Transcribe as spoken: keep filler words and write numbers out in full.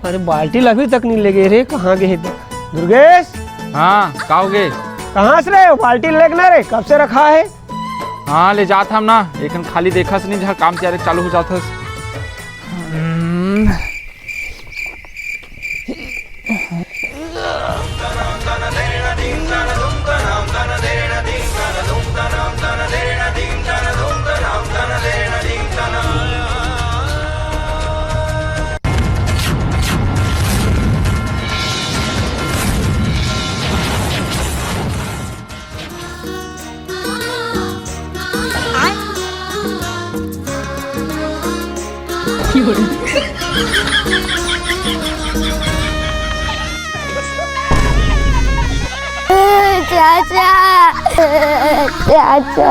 अरे, बाल्टी ल अभी तक नहीं लेगे रे, कहाँ गे हे त? दुर्गेश, हाँ, का होगे? कहाँ से रे? बाल्टी लेगना रे, कब से रखा है? हाँ, ले जात हँव ना, एखन खाली देखस नहीं, जहाँ काम तियारी चालू हो जात हस। चाचा, चाचा।